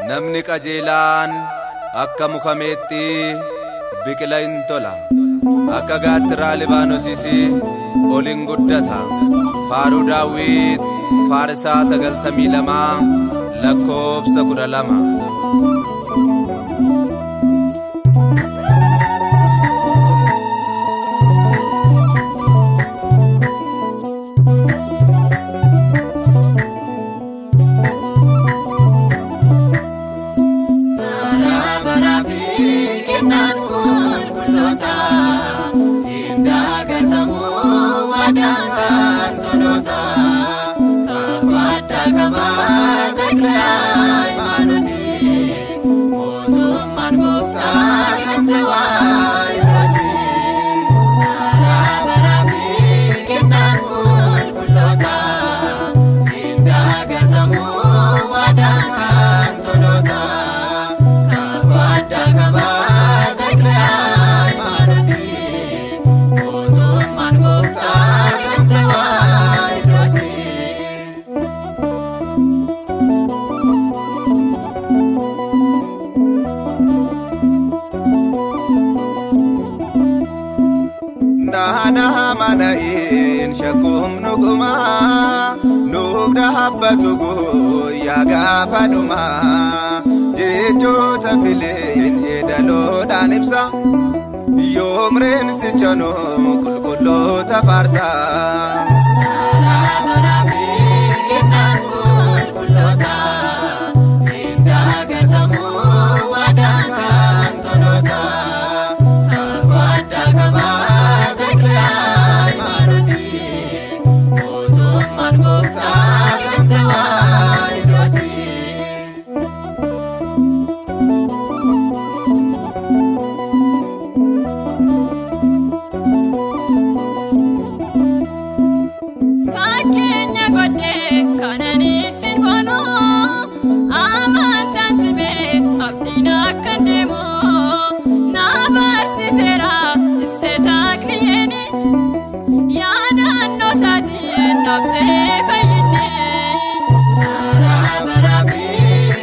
Namni qajeelaan akka muka meexxii biqila hin tola. Akka gaattiraa Libaanosis ol hin guddata. Faaruu Daawit Faarsaa 92 lakkoofsa 12. Jechoota fileen yeedaloodhaan ibsa yoomreen sichanoo qulqulloota faarsa. Bara fi kennaan qulqulloota hin dagatamu waadaan kan toloota kakuu adda qabaa Takla Hayimaanooti mootummaan gooftaa kan tawaayidooti. Fakkeenya godhee kanan ittiin boonu amantaan cimee abdiin akka deemu na barsiiseera ibsee taakniyeeni yaadannoo isaatiin naaf ta'ee fayyinne. Bara fi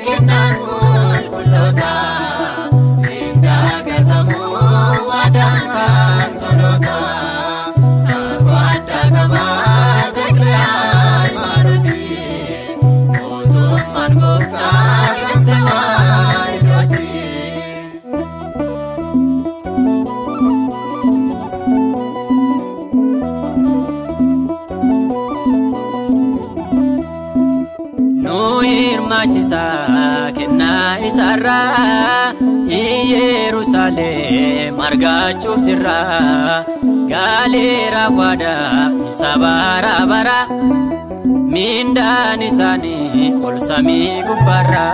kennaan qulqulloota hin dagatamu waadaan kan toloota kakuu adda qabaa Takla Hayimaanooti mootummaan gooftaa kan tawaayidooti. Nu hirmaachisa kennaa isaarraa Yerusaalem argachuuf jirra. Gaaleera waadaa isa bara bara mindaan isaanii ol samii gubbaarra.